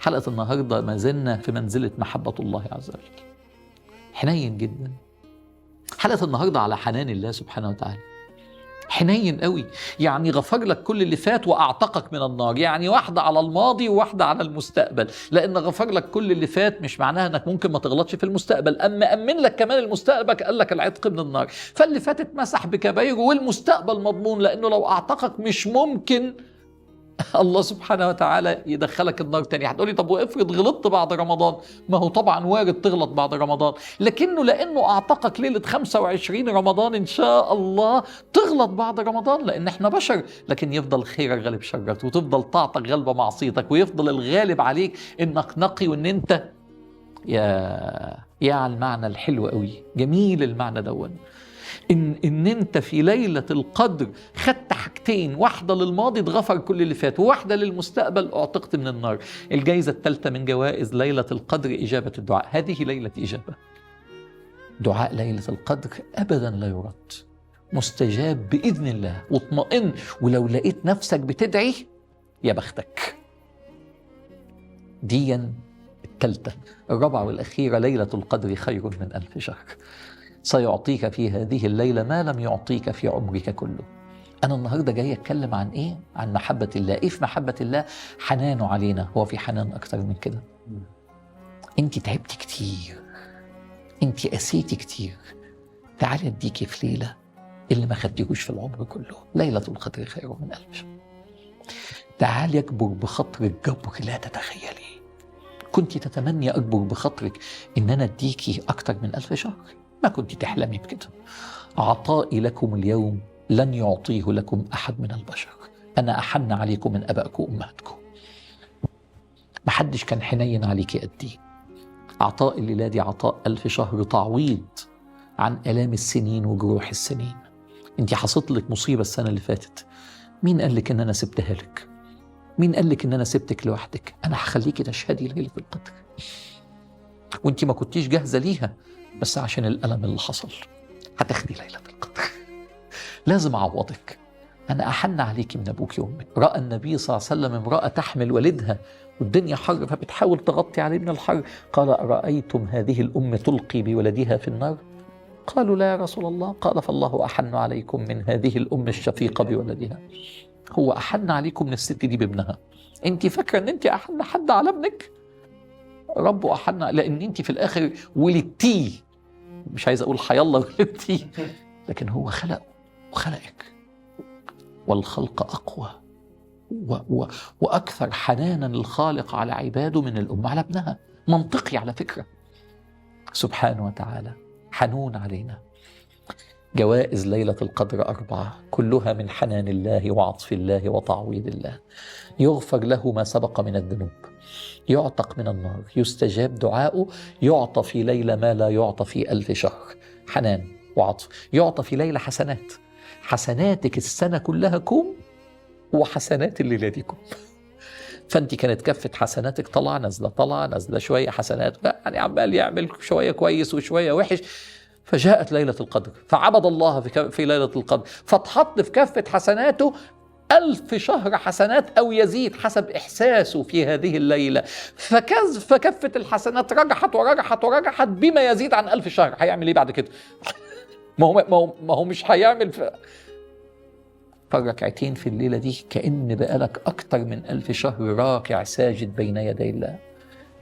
حلقة النهاردة ما زلنا في منزلة محبة الله عز وجل. حنين جدا. حلقة النهاردة على حنان الله سبحانه وتعالى. حنين قوي، يعني غفر لك كل اللي فات وأعتقك من النار. يعني واحدة على الماضي وواحدة على المستقبل، لأن غفر لك كل اللي فات مش معناها أنك ممكن ما تغلطش في المستقبل، أما أمن لك كمان المستقبل قال لك العتق من النار. فاللي فات اتمسح بكبايره والمستقبل مضمون، لأنه لو أعتقك مش ممكن الله سبحانه وتعالى يدخلك النار تاني. هتقولي طب وافرض غلطت بعد رمضان؟ ما هو طبعا وارد تغلط بعد رمضان، لكنه لأنه أعتقك ليلة 25 رمضان إن شاء الله تغلط بعد رمضان، لأن احنا بشر. لكن يفضل خيرك غالب شرك، وتفضل طاعتك غالبة معصيتك، ويفضل الغالب عليك إنك نقي وإن أنت يا على المعنى الحلو قوي، جميل المعنى دون إن أنت في ليلة القدر خدت حاجتين، واحدة للماضي اتغفر كل اللي فات، وواحدة للمستقبل اعتقت من النار. الجائزة الثالثة من جوائز ليلة القدر إجابة الدعاء. هذه ليلة إجابة. دعاء ليلة القدر أبدا لا يرد، مستجاب بإذن الله، واطمئن. ولو لقيت نفسك بتدعي يا بختك. ديا الثالثة. الرابعة والأخيرة، ليلة القدر خير من 1000 شهر. سيعطيك في هذه الليلة ما لم يعطيك في عمرك كله. أنا النهاردة جاي أتكلم عن إيه؟ عن محبة الله. إيه في محبة الله؟ حنانه علينا. هو في حنان أكتر من كده؟ أنت تعبتي كتير، أنت قسيتي كتير، تعالي أديكي في ليلة اللي ما خدتيهوش في العمر كله. ليلة القدر خير من 1000 شهر. تعالي أكبر بخاطرك جبر لا تتخيلي. كنت تتمني أكبر بخاطرك إن أنا أديكي أكتر من 1000 شهر؟ ما كنت تحلمي بكده. عطائي لكم اليوم لن يعطيه لكم أحد من البشر. أنا أحن عليكم من أبائكم وأمهاتكم. محدش كان حنين عليكي قدي. عطاء الليلة دي عطاء 1000 شهر، تعويض عن آلام السنين وجروح السنين. انت حصلت لك مصيبة السنة اللي فاتت، مين قال لك إن أنا سبتها لك؟ مين قال لك إن أنا سبتك لوحدك؟ أنا هخليكي تشهدي ليلة القدر وانت ما كنتيش جاهزة ليها، بس عشان الألم اللي حصل هتاخدي ليلة القدر. لازم أعوضك. أنا أحن عليكي من أبوك وأمك. رأى النبي صلى الله عليه وسلم امرأة تحمل ولدها والدنيا حر، فبتحاول تغطي عليه من الحر. قال: أرأيتم هذه الأم تلقي بولدها في النار؟ قالوا: لا يا رسول الله. قال: فالله أحن عليكم من هذه الأم الشفيقة بولدها. هو أحن عليكم من الست دي بابنها. أنت فاكرة أن أنت أحن حد على ابنك؟ ربه أحن، لأن أنت في الآخر ولدتيه. مش عايز أقول حيالله ولدتيه، لكن هو خلقه وخلقك، والخلق أقوى وأكثر حنانا الخالق على عباده من الأم على ابنها. منطقي على فكرة. سبحانه وتعالى حنون علينا. جوائز ليلة القدر 4، كلها من حنان الله وعطف الله وتعويض الله. يغفر له ما سبق من الذنوب، يعتق من النار، يستجاب دعاؤه، يعطى في ليلة ما لا يعطى في 1000 شهر. حنان وعطف. يعطى في ليلة حسنات، حسناتك السنة كلها كوم، وحسنات الليلة دي كوم. فأنت كانت كفة حسناتك طلع نازلة طلع نازلة، شوية حسنات، يعني عمال يعمل شوية كويس وشوية وحش. فجاءت ليلة القدر فعبد الله في ليلة القدر، فاتحط في كفة حسناته 1000 شهر حسنات أو يزيد حسب إحساسه في هذه الليلة. فكفة الحسنات رجحت ورجحت ورجحت بما يزيد عن 1000 شهر. هيعمل إيه بعد كده؟ ما هو مش هيعمل. فالركعتين في الليلة دي كأن بقالك أكتر من 1000 شهر راكع ساجد بين يدي الله.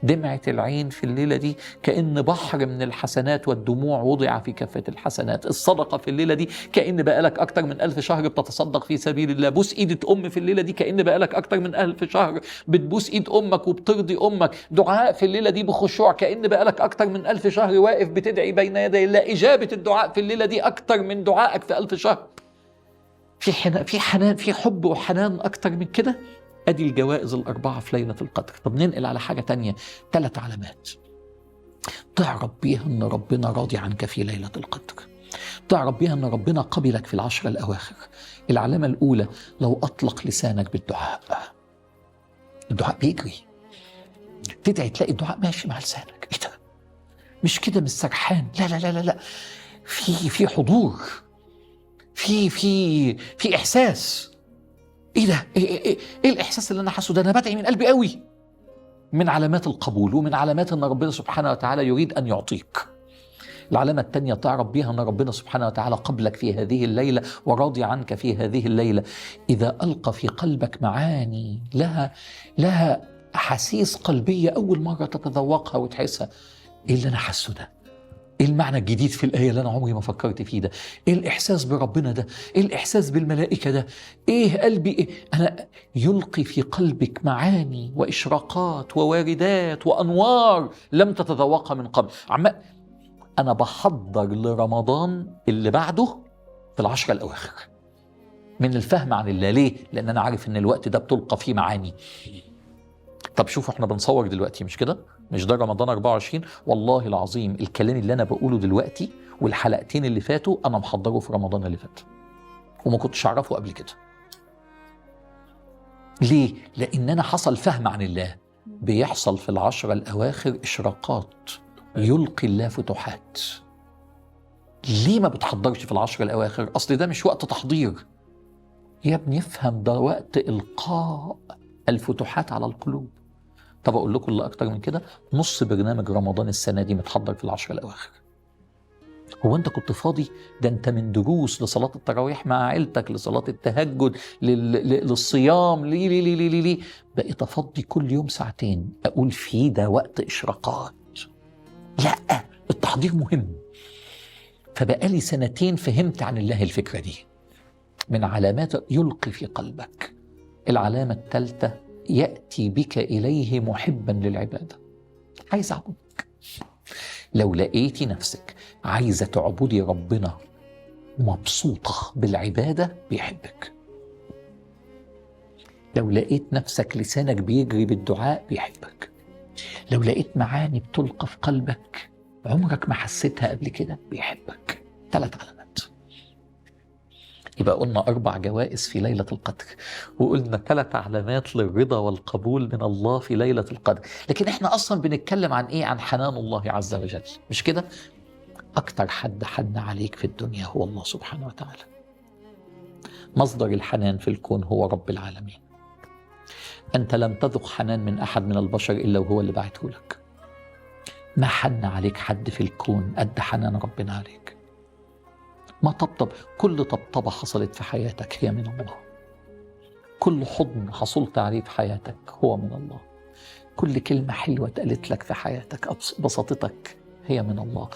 دمعة العين في الليلة دي كأن بحر من الحسنات والدموع وضع في كفة الحسنات. الصدقة في الليلة دي كأن بقالك أكتر من 1000 شهر بتتصدق في سبيل الله. بوس إيدة أم في الليلة دي كأن بقالك أكتر من 1000 شهر بتبوس إيد أمك وبترضي أمك. دعاء في الليلة دي بخشوع كأن بقالك أكتر من 1000 شهر واقف بتدعي بين يدي الله. إجابة الدعاء في الليلة دي أكتر من دعائك في 1000 شهر. في حنان، في حب وحنان أكتر من كده. أدي الجوائز 4 في ليلة القدر. طب ننقل على حاجة تانية، 3 علامات تعرف بيها أن ربنا راضي عنك في ليلة القدر، تعرف بيها أن ربنا قبلك في 10 الأواخر. العلامة الأولى، لو أطلق لسانك بالدعاء. الدعاء بيجري، تدعي تلاقي الدعاء ماشي مع لسانك. إيه ده؟ مش كده، مش سرحان، لا لا لا لا لا، في حضور، في في في إحساس. ايه ده؟ ايه, إيه, إيه, إيه الاحساس اللي انا حاسه ده؟ انا بدعي من قلبي قوي. من علامات القبول ومن علامات أن ربنا سبحانه وتعالى يريد أن يعطيك. العلامة الثانية تعرف بها أن ربنا سبحانه وتعالى قبلك في هذه الليلة وراضي عنك في هذه الليلة، إذا ألقى في قلبك معاني لها أحاسيس قلبية أول مرة تتذوقها وتحسها. إيه اللي أنا حاسه ده؟ إيه المعنى الجديد في الآية اللي أنا عمري ما فكرت فيه ده؟ إيه الإحساس بربنا ده؟ إيه الإحساس بالملائكة ده؟ إيه قلبي؟ إيه؟ أنا يلقي في قلبك معاني وإشراقات وواردات وأنوار لم تتذوقها من قبل. أنا بحضر لرمضان اللي بعده في العشرة الأواخر من الفهم عن الله. ليه؟ لأن أنا عارف إن الوقت ده بتلقى فيه معاني. طب شوفوا احنا بنصور دلوقتي مش كده؟ مش ده رمضان 24؟ والله العظيم الكلام اللي أنا بقوله دلوقتي والحلقتين اللي فاتوا أنا محضره في رمضان اللي فات وما كنتش أعرفه قبل كده. ليه؟ لأن أنا حصل فهم عن الله. بيحصل في العشرة الأواخر إشراقات، يلقي الله فتوحات. ليه ما بتحضرش في العشر الأواخر؟ أصل ده مش وقت تحضير يا ابني، افهم ده وقت إلقاء الفتوحات على القلوب. طب أقول لكم اللي أكتر من كده، نص برنامج رمضان السنة دي متحضر في العشر الأواخر. هو أنت كنت فاضي؟ ده أنت من دروس لصلاة التراويح مع عيلتك، لصلاة التهجد، للصيام، لي لي لي لي لي. بقيت أفضي كل يوم ساعتين أقول فيه ده وقت إشراقات. لا، التحضير مهم. فبقالي سنتين فهمت عن الله الفكرة دي. من علامات يلقي في قلبك. العلامة الثالثة، يأتي بك إليه محبا للعبادة. عايز أعبدك. لو لقيتي نفسك عايزة تعبدي ربنا مبسوطة بالعبادة، بيحبك. لو لقيت نفسك لسانك بيجري بالدعاء، بيحبك. لو لقيت معاني بتلقى في قلبك عمرك ما حسيتها قبل كده، بيحبك. 3 علامات. يبقى قلنا 4 جوائز في ليلة القدر، وقلنا 3 علامات للرضا والقبول من الله في ليلة القدر. لكن احنا أصلا بنتكلم عن إيه؟ عن حنان الله عز وجل، مش كده؟ أكتر حد حن عليك في الدنيا هو الله سبحانه وتعالى. مصدر الحنان في الكون هو رب العالمين. أنت لم تذق حنان من أحد من البشر إلا وهو اللي بعته لك. ما حن عليك حد في الكون قد حنان ربنا عليك. ما طبطب، كل طبطبة حصلت في حياتك هي من الله. كل حضن حصلت عليه في حياتك هو من الله. كل كلمة حلوة اتقالت لك في حياتك بسطتك هي من الله.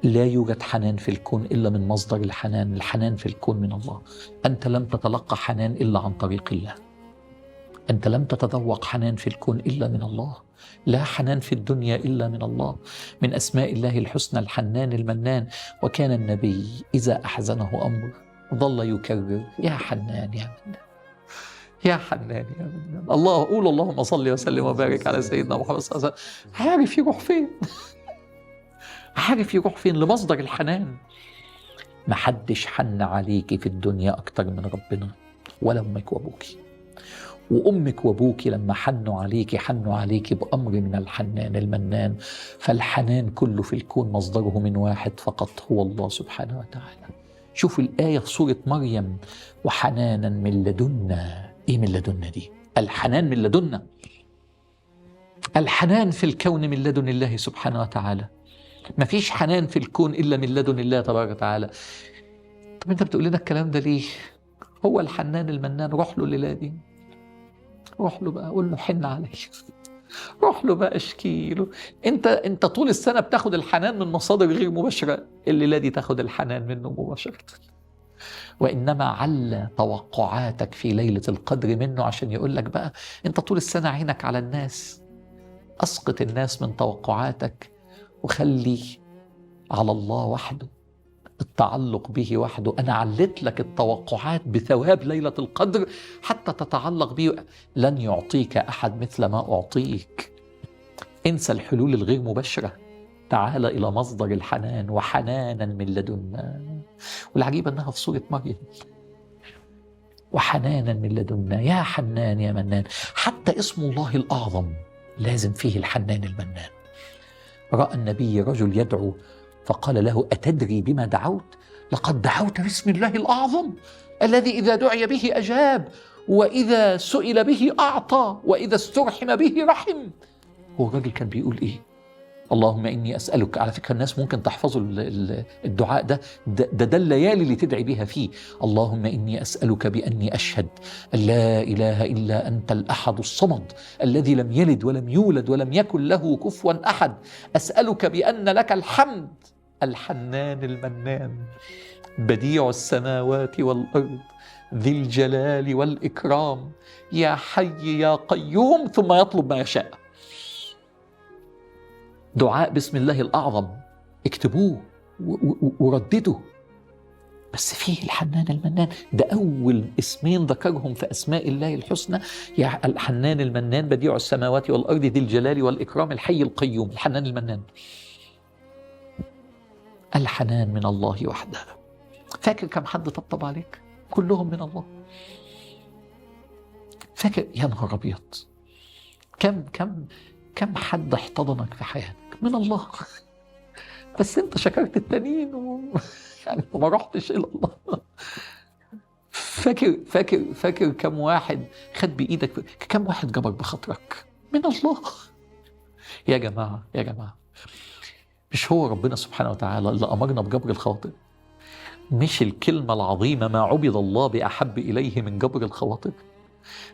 لا يوجد حنان في الكون إلا من مصدر الحنان. الحنان في الكون من الله. أنت لم تتلقى حنان إلا عن طريق الله. أنت لم تتذوق حنان في الكون إلا من الله. لا حنان في الدنيا إلا من الله. من أسماء الله الحسنى الحنان المنان. وكان النبي إذا أحزنه أمر ظل يكرر يا حنان يا منان، يا حنان يا منان. الله، قول اللهم صل وسلم وبارك على سيدنا محمد صلى الله عليه وسلم. عارف يروح فين؟ عارف يروح فين؟ لمصدر الحنان. محدش حن عليكي في الدنيا أكتر من ربنا، ولا أمك وأبوكي. وأمك وأبوكي لما حنوا عليكي حنوا عليكي بأمر من الحنان المنان. فالحنان كله في الكون مصدره من واحد فقط، هو الله سبحانه وتعالى. شوفوا الآية في سورة مريم، وحنانا من لدنا. إيه من لدنا دي؟ الحنان من لدنا. الحنان في الكون من لدن الله سبحانه وتعالى. مفيش حنان في الكون إلا من لدن الله تبارك وتعالى. طب أنت بتقول لنا الكلام ده ليه؟ هو الحنان المنان، روح له الليلة دي، روح له بقى قول له حن علي، روح له بقى اشكي له. انت طول السنه بتاخد الحنان من مصادر غير مباشره، الليله دي تاخد الحنان منه مباشره. وانما على توقعاتك في ليله القدر منه عشان يقول لك بقى انت طول السنه عينك على الناس، اسقط الناس من توقعاتك وخلي على الله وحده، التعلق به وحده. أنا علت لك التوقعات بثواب ليلة القدر حتى تتعلق به. لن يعطيك أحد مثل ما أعطيك. انسى الحلول الغير مباشرة، تعال إلى مصدر الحنان، وحنانا من لدنا. والعجيب أنها في سورة مريم، وحنانا من لدنا، يا حنان يا منان. حتى اسم الله الأعظم لازم فيه الحنان المنان. رأى النبي رجل يدعو فقال له أتدري بما دعوت؟ لقد دعوت باسم الله الأعظم الذي إذا دعي به أجاب، وإذا سئل به أعطى، وإذا استرحم به رحم. هو الراجل كان بيقول إيه؟ اللهم إني أسألك. على فكرة الناس ممكن تحفظوا الدعاء ده، ده الليالي اللي تدعي بها فيه. اللهم إني أسألك بأني أشهد أن لا إله إلا أنت الأحد الصمد الذي لم يلد ولم يولد ولم يكن له كفوا أحد، أسألك بأن لك الحمد الحنان المنان بديع السماوات والأرض ذي الجلال والإكرام يا حي يا قيوم، ثم يطلب ما يشاء. دعاء بسم الله الأعظم، اكتبوه ورددوه. بس فيه الحنان المنان، ده أول اسمين ذكرهم في أسماء الله الحسنى، يا الحنان المنان بديع السماوات والأرض ذي الجلال والإكرام الحي القيوم. الحنان المنان، الحنان من الله وحده. فاكر كم حد طبطب عليك؟ كلهم من الله. فاكر يا نهار أبيض كم كم كم حد احتضنك في حياتك؟ من الله. بس انت شكرت التانيين يعني ما رحتش الى الله. فاكر فاكر فاكر كم واحد خد بايدك، كم واحد جبر بخاطرك؟ من الله. يا جماعه يا جماعه، مش هو ربنا سبحانه وتعالى اللي امرنا بجبر الخواطر؟ مش الكلمه العظيمه ما عبد الله باحب اليه من جبر الخواطر؟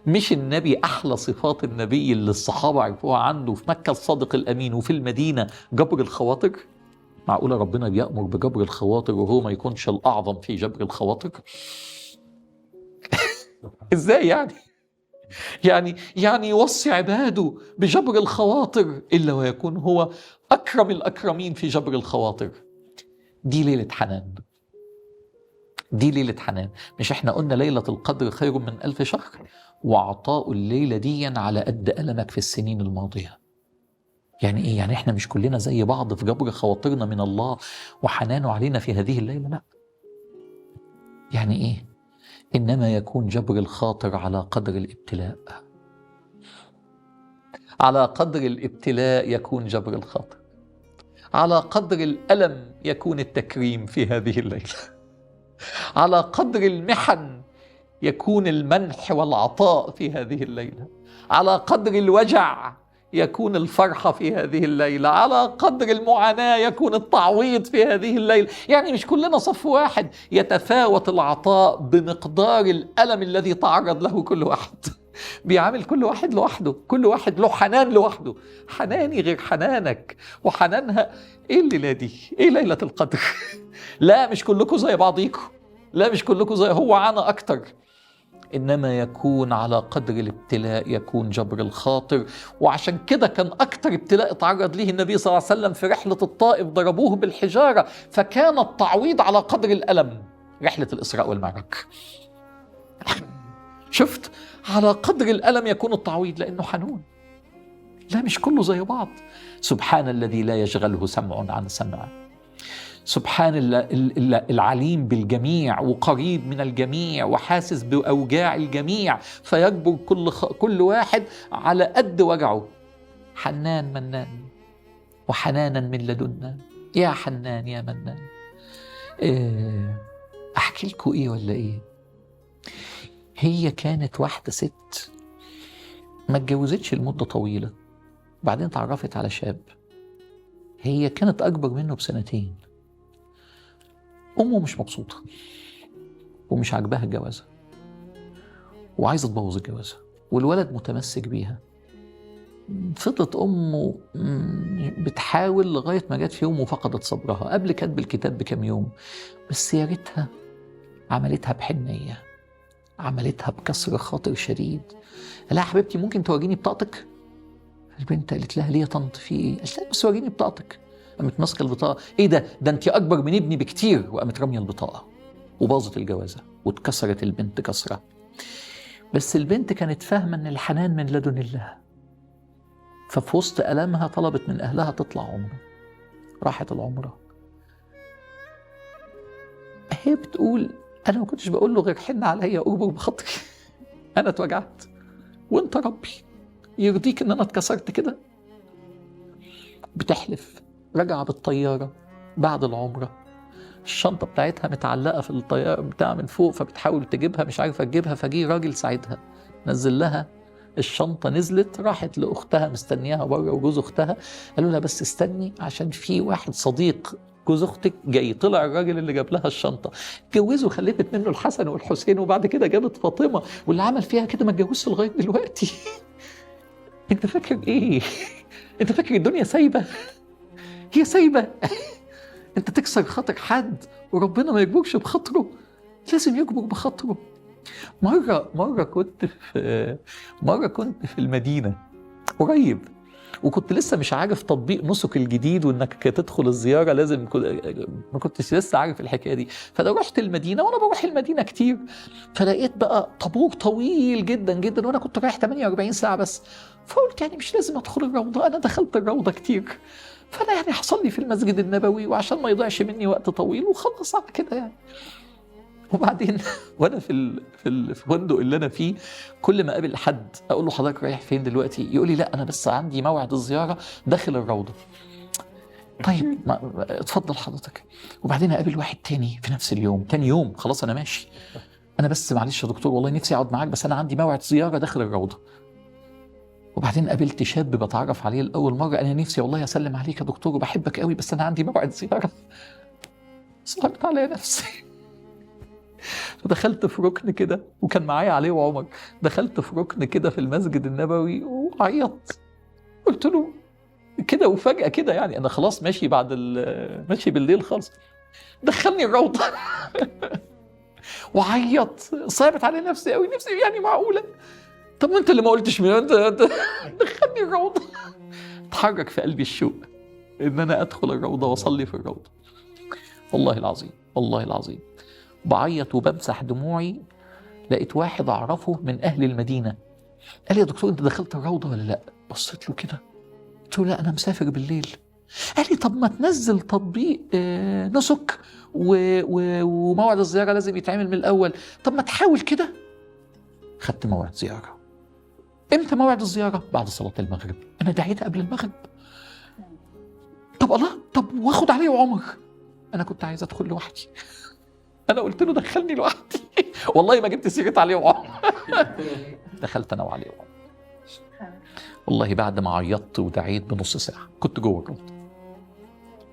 مش النبي أحلى صفات النبي اللي الصحابة عرفوها عنده في مكة الصادق الأمين وفي المدينة جبر الخواطر؟ معقولة ربنا بيأمر بجبر الخواطر وهو ما يكونش الأعظم في جبر الخواطر؟ إزاي يعني؟ يعني يوصي عباده بجبر الخواطر إلا ويكون هو أكرم الأكرمين في جبر الخواطر. دي ليلة حنان، دي ليلة حنان. مش احنا قلنا ليلة القدر خير من 1000 شهر؟ وعطاء الليلة دي على قد ألمك في السنين الماضية. يعني ايه؟ يعني احنا مش كلنا زي بعض في جبر خواطرنا من الله وحنانه علينا في هذه الليلة؟ لا. يعني ايه؟ إنما يكون جبر الخاطر على قدر الابتلاء. على قدر الابتلاء يكون جبر الخاطر، على قدر الألم يكون التكريم في هذه الليلة، على قدر المحن يكون المنح والعطاء في هذه الليلة، على قدر الوجع يكون الفرحة في هذه الليلة، على قدر المعاناة يكون التعويض في هذه الليلة. يعني مش كلنا صف واحد، يتفاوت العطاء بمقدار الألم الذي تعرض له كل واحد. بيعامل كل واحد لوحده، كل واحد له حنان لوحده، حناني غير حنانك وحنانها. ايه الليلة دي؟ ايه ليلة القدر؟ لا مش كلكم زي بعضيكم، لا مش كلكم زي، هو عانى أكتر. إنما يكون على قدر الابتلاء يكون جبر الخاطر. وعشان كده كان أكتر ابتلاء اتعرض ليه النبي صلى الله عليه وسلم في رحلة الطائف، ضربوه بالحجارة، فكان التعويض على قدر الألم، رحلة الإسراء والمعراج. شفت؟ على قدر الألم يكون التعويض لأنه حنون. لا مش كله زي بعض. سبحان الذي لا يشغله سمع عن سمع، سبحان العليم بالجميع وقريب من الجميع وحاسس بأوجاع الجميع، فيجبر كل واحد على قد وجعه. حنان منان، وحنانا من لدنا، يا حنان يا منان. أحكي لكم إيه ولا إيه؟ هي كانت واحدة ست ما اتجوزتش لمدة طويلة، بعدين تعرفت على شاب، هي كانت أكبر منه بسنتين. أمه مش مبسوطة ومش عاجباها الجوازة وعايزة تبوظ الجوازة، والولد متمسك بيها. فضلت أمه بتحاول لغاية ما جت في يوم وفقدت صبرها قبل كتب الكتاب بكام يوم. بس يا ريتها عملتها بحنية، عملتها بكسر خاطر شديد. قال لها حبيبتي ممكن توريني بطاقتك؟ البنت قالت لها ليه يا طنط في ايه؟ قالت لها بس وريني بطاقتك. قامت ماسكه البطاقه، ايه ده؟ ده انت اكبر من ابني بكتير. وقامت راميه البطاقه وباظت الجوازه واتكسرت البنت كسره. بس البنت كانت فاهمه ان الحنان من لدن الله، ففي وسط ألمها طلبت من اهلها تطلع عمره. راحت العمره. هي بتقول انا ما كنتش بقول له غير حن عليا اجبر بخاطري، انا اتوجعت وانت ربي يرضيك ان انا اتكسرت كده؟ بتحلف. رجع بالطياره بعد العمره، الشنطه بتاعتها متعلقه في الطياره بتاع من فوق، فبتحاول تجيبها مش عارفه تجيبها، فجي راجل ساعدها، نزل لها الشنطة نزلت، راحت لأختها مستنياها بره وجوز أختها، قالوا لها بس استني عشان في واحد صديق جوز أختك جاي. طلع الراجل اللي جاب لها الشنطة، اتجوزوا، خلفت منه الحسن والحسين، وبعد كده جابت فاطمة، واللي عمل فيها كده ما اتجوزش لغاية دلوقتي. انت فاكر ايه؟ انت فاكر الدنيا سايبة؟ هي سايبة؟ انت تكسر خاطر حد وربنا ما يجبرش بخاطره، لازم يجبر بخاطره. مرة كنت في المدينة قريب، وكنت لسه مش عارف تطبيق نسك الجديد وانك تدخل الزيارة لازم، ما كنتش لسه عارف الحكاية دي. فانا رحت المدينة، وانا بروح المدينة كتير، فلقيت بقى طابور طويل جدا جدا، وانا كنت رايح 48 ساعة بس. فقلت يعني مش لازم ادخل الروضة، انا دخلت الروضة كتير، فانا يعني حصل لي في المسجد النبوي، وعشان ما يضيعش مني وقت طويل وخلاص على كده يعني. وبعدين وانا في الفندق اللي انا فيه، كل ما اقابل حد اقول له حضرتك رايح فين دلوقتي؟ يقول لي لا انا بس عندي موعد الزيارة داخل الروضة. طيب اتفضل حضرتك. وبعدين اقابل واحد تاني في نفس اليوم، تاني يوم خلاص انا ماشي، انا بس معلش يا دكتور والله نفسي اقعد معاك، بس انا عندي موعد زيارة داخل الروضة. وبعدين قابلت شاب بتعرف عليه لاول مرة، انا نفسي والله اسلم عليك يا دكتور وبحبك قوي، بس انا عندي موعد زيارة. صعبت عليا نفسي. فدخلت في ركن كده، وكان معايا علي وعمر، دخلت في ركن كده في المسجد النبوي وعيطت، قلت له كده وفجأة كده يعني أنا خلاص ماشي بعد ماشي بالليل خالص، دخلني الروضة. وعيط، صعبت على نفسي قوي، نفسي يعني معقولة؟ طب ما أنت اللي ما قلتش من أنت دخلني الروضة. اتحرك في قلبي الشوق إن أنا أدخل الروضة وأصلي في الروضة. والله العظيم، والله العظيم بعيط وبمسح دموعي، لقيت واحد أعرفه من أهل المدينة قال لي يا دكتور أنت دخلت الروضة ولا لأ؟ بصيت له كده قلت له لا أنا مسافر بالليل. قال لي طب ما تنزل تطبيق نسك وموعد الزيارة لازم يتعمل من الأول، طب ما تحاول كده. خدت موعد زيارة. إمتى موعد الزيارة؟ بعد صلاة المغرب. أنا دعيت قبل المغرب. طب الله، طب واخد عليه وعمر، أنا كنت عايز أدخل لوحدي. أنا قلت له دخلني لوحدي. والله ما جبت سيرة علي وعمر. دخلت أنا وعلي وعمر. والله بعد ما عيطت ودعيت بنص ساعة كنت جوه الروضة.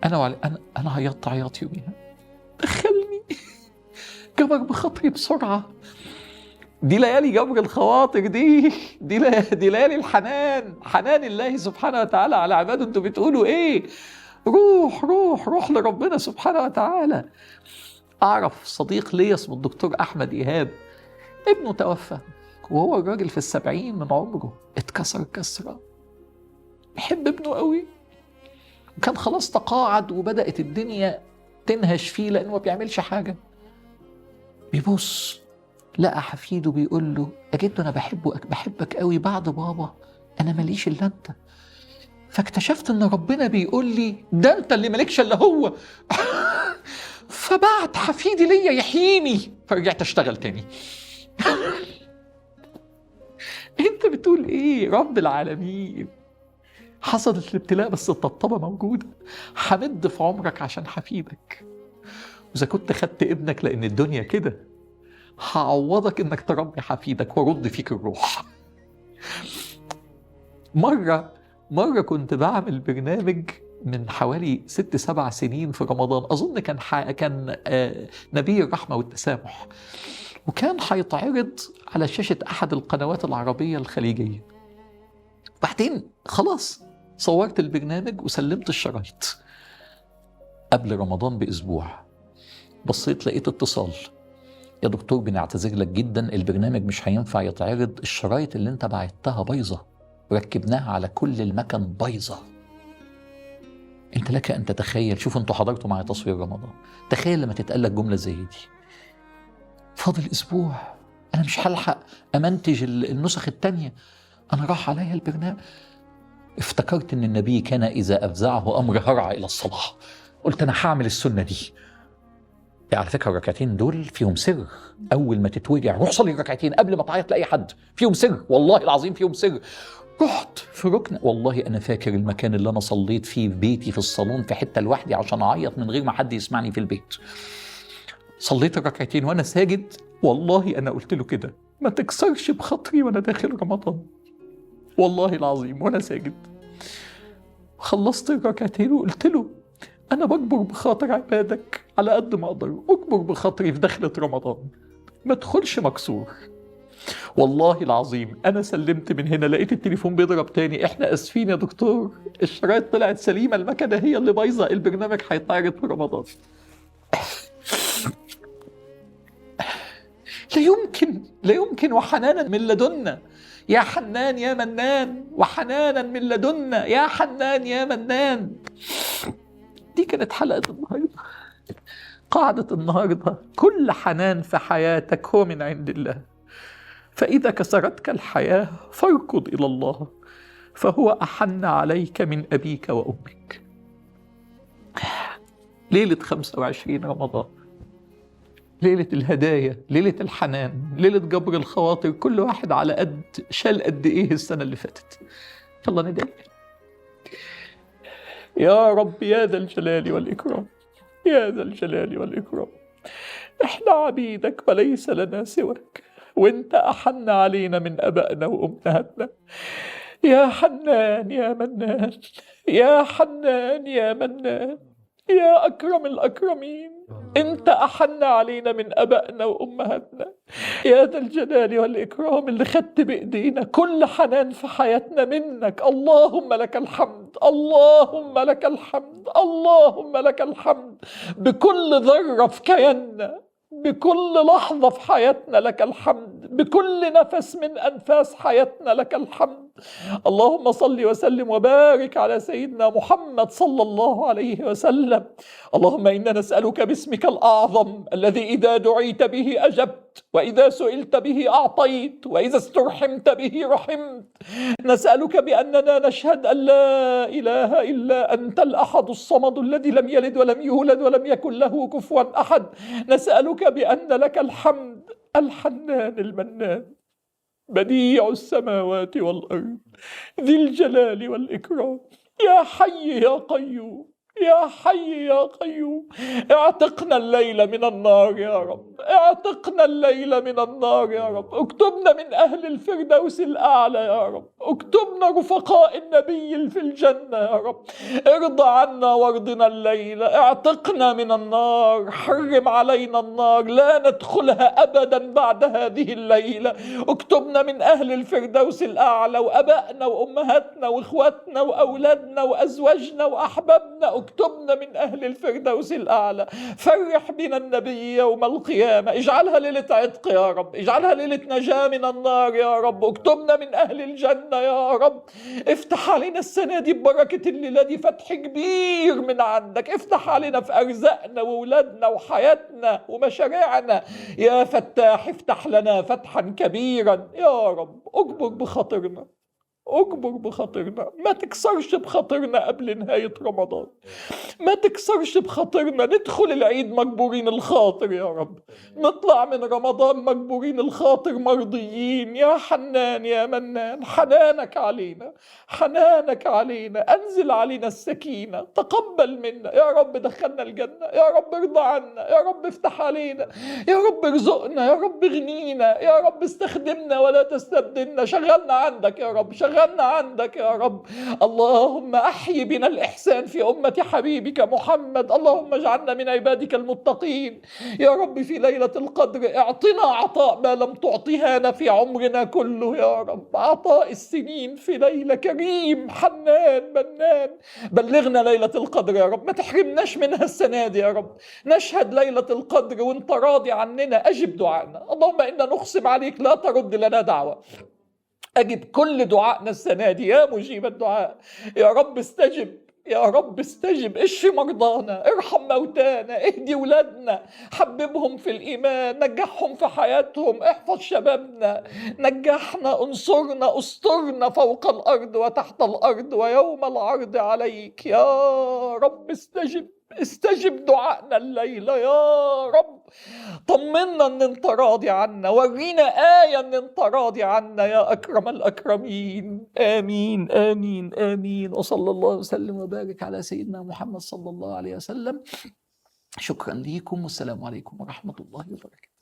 أنا وعلي، أنا عيطت عياط يوميها. دخلني، جبر بخاطري بسرعة. دي ليالي جبر الخواطر، دي ليالي الحنان، حنان الله سبحانه وتعالى على عباده. انتوا بتقولوا إيه؟ روح روح روح لربنا سبحانه وتعالى. أعرف صديق لي اسمه الدكتور أحمد إيهاب، ابنه توفى وهو الراجل في 70 من عمره، اتكسر كسرة، بيحب ابنه قوي، وكان خلاص تقاعد وبدأت الدنيا تنهش فيه لأنه ما بيعملش حاجة. بيبص لقى حفيده بيقول له يا جدو أنا بحبك قوي بعد بابا، أنا ماليش إلا أنت. فاكتشفت إن ربنا بيقول لي ده أنت اللي مالكش إلا هو. فبعت حفيدي ليا يحييني، فرجعت اشتغل تاني. انت بتقول ايه؟ رب العالمين. حصلت الابتلاء بس الطبطبه موجودة. همد في عمرك عشان حفيدك، واذا كنت خدت ابنك لان الدنيا كده، هعوضك انك تربي حفيدك وارد فيك الروح. مرة كنت بعمل برنامج من حوالي 6-7 سنين في رمضان، أظن كان نبي الرحمة والتسامح، وكان هيتعرض على شاشة أحد القنوات العربية الخليجية. بعدين خلاص صورت البرنامج وسلمت الشرايط قبل رمضان بأسبوع. بصيت لقيت اتصال، يا دكتور بنعتذر لك جدا، البرنامج مش هينفع يتعرض، الشرايط اللي انت بعتها بايظة، ركبناها على كل المكن بايظة. انت لك ان تتخيل، شوف انتوا حضرتوا معايا تصوير رمضان، تخيل لما تتقال لك جملة زي دي. فاضل اسبوع، انا مش هلحق امنتج النسخ التانية، انا راح عليا البرنامج. افتكرت ان النبي كان اذا افزعه امر هرع الى الصلاة، قلت انا هعمل السنة دي. على فكرة الركعتين دول فيهم سر، اول ما تتوجع روح صلي الركعتين قبل ما تعيط لاي حد، فيهم سر والله العظيم فيهم سر. رحت في ركن، والله انا فاكر المكان اللي انا صليت فيه في بيتي في الصالون في حتة لوحدي عشان اعيط من غير ما حد يسمعني في البيت. صليت الركعتين وانا ساجد، والله انا قلت له كده، ما تكسرش بخاطري وانا داخل رمضان. والله العظيم وانا ساجد. خلصت الركعتين وقلت له انا بكبر بخاطر عبادك على قد ما اقدر، اكبر بخاطري في دخلة رمضان، ما ادخلش مكسور. والله العظيم انا سلمت من هنا لقيت التليفون بيضرب تاني، احنا اسفين يا دكتور، الشرايط طلعت سليمة، المكنه هي اللي بايظة، البرنامج هيتعرض في رمضان. لا يمكن، لا يمكن. وحنانا من لدنا يا حنان يا منان، وحنانا من لدنا يا حنان يا منان. دي كانت حلقة النهارده. قاعدة النهارده: كل حنان في حياتك هو من عند الله، فإذا كسرتك الحياة فاركض إلى الله، فهو أحن عليك من أبيك وأمك. ليلة 25 رمضان، ليلة الهدايا، ليلة الحنان، ليلة جبر الخواطر، كل واحد على قد شال قد إيه السنة اللي فاتت. يلا ندعي. يا رب يا ذا الجلال والإكرام، يا ذا الجلال والإكرام، إحنا عبيدك وليس لنا سواك، وانت أحن علينا من أبائنا وأمهاتنا. يا حنان يا منان، يا حنان يا منان، يا أكرم الأكرمين، انت أحن علينا من أبائنا وأمهاتنا. يا ذا الجلال والإكرام اللي خدت بإيدينا كل حنان في حياتنا منك، اللهم لك الحمد، اللهم لك الحمد، اللهم لك الحمد. بكل ذرة في كياننا، بكل لحظة في حياتنا لك الحمد، بكل نفس من أنفاس حياتنا لك الحمد. اللهم صل وسلم وبارك على سيدنا محمد صلى الله عليه وسلم. اللهم إنا نسألك باسمك الأعظم الذي إذا دعيت به أجبت، وإذا سئلت به أعطيت، وإذا استرحمت به رحمت. نسألك بأننا نشهد أن لا إله إلا أنت الأحد الصمد الذي لم يلد ولم يولد ولم يكن له كفوا أحد. نسألك بأن لك الحمد الحنان المنان، بديع السماوات والأرض، ذي الجلال والإكرام، يا حي يا قيوم، يا حي يا قيوم، اعتقنا الليل من النار يا رب، اعتقنا الليل من النار يا رب، اكتبنا من أهل الفردوس الأعلى يا رب، اكتبنا رفقاء النبي في الجنة يا رب، ارضى عنا وارضنا الليل، اعتقنا من النار، حرم علينا النار، لا ندخلها أبدا بعد هذه الليلة، اكتبنا من أهل الفردوس الأعلى، وأبائنا وأمهاتنا وإخواتنا وأولادنا وأزواجنا وأحبابنا اكتبنا من أهل الفردوس الأعلى. فرح بنا النبي يوم القيامة، اجعلها ليلة عتق يا رب، اجعلها ليلة نجاة من النار يا رب، اكتبنا من أهل الجنة يا رب. افتح علينا السنة دي ببركة الليلة دي فتح كبير من عندك، افتح علينا في أرزاقنا وولادنا وحياتنا ومشاريعنا يا فتاح، افتح لنا فتحا كبيرا يا رب. اجبر بخاطرنا، اجبر بخاطرنا، ما تكسرش بخاطرنا قبل نهاية رمضان، ما تكسرش بخاطرنا، ندخل العيد مجبورين الخاطر يا رب، نطلع من رمضان مجبورين الخاطر مرضيين. يا حنان يا منان، حنانك علينا، حنانك علينا، انزل علينا السكينة، تقبل منا يا رب، دخلنا الجنة يا رب، ارضى عنا يا رب، افتح علينا يا رب، ارزقنا يا رب، اغنينا يا رب، استخدمنا ولا تستبدلنا، شغلنا عندك يا رب، شغلنا عندك يا رب. اللهم أحيي بنا الإحسان في أمة حبيبك محمد، اللهم اجعلنا من عبادك المتقين يا رب. في ليلة القدر اعطنا عطاء ما لم تعطيهانا في عمرنا كله يا رب، عطاء السنين في ليلة كريم حنان منان. بلغنا ليلة القدر يا رب، ما تحرمناش منها السنة دي يا رب، نشهد ليلة القدر وانت راضي عننا، أجب دعائنا. اللهم إنا نقسم عليك لا ترد لنا دعوة، أجب كل دعائنا السنة دي يا مجيب الدعاء يا رب. استجب يا رب، استجب، اشفي مرضانا، ارحم موتانا، اهدي ولادنا، حببهم في الإيمان، نجحهم في حياتهم، احفظ شبابنا، نجحنا، انصرنا، استرنا فوق الأرض وتحت الأرض ويوم العرض عليك يا رب. استجب، استجب دعائنا الليلة يا رب. طمنا ان انت راضي عنا، ورينا آية ان انت راضي عنا يا أكرم الأكرمين. آمين آمين آمين. وصلى الله وسلم وبارك على سيدنا محمد صلى الله عليه وسلم. شكرا لكم، والسلام عليكم ورحمة الله وبركاته.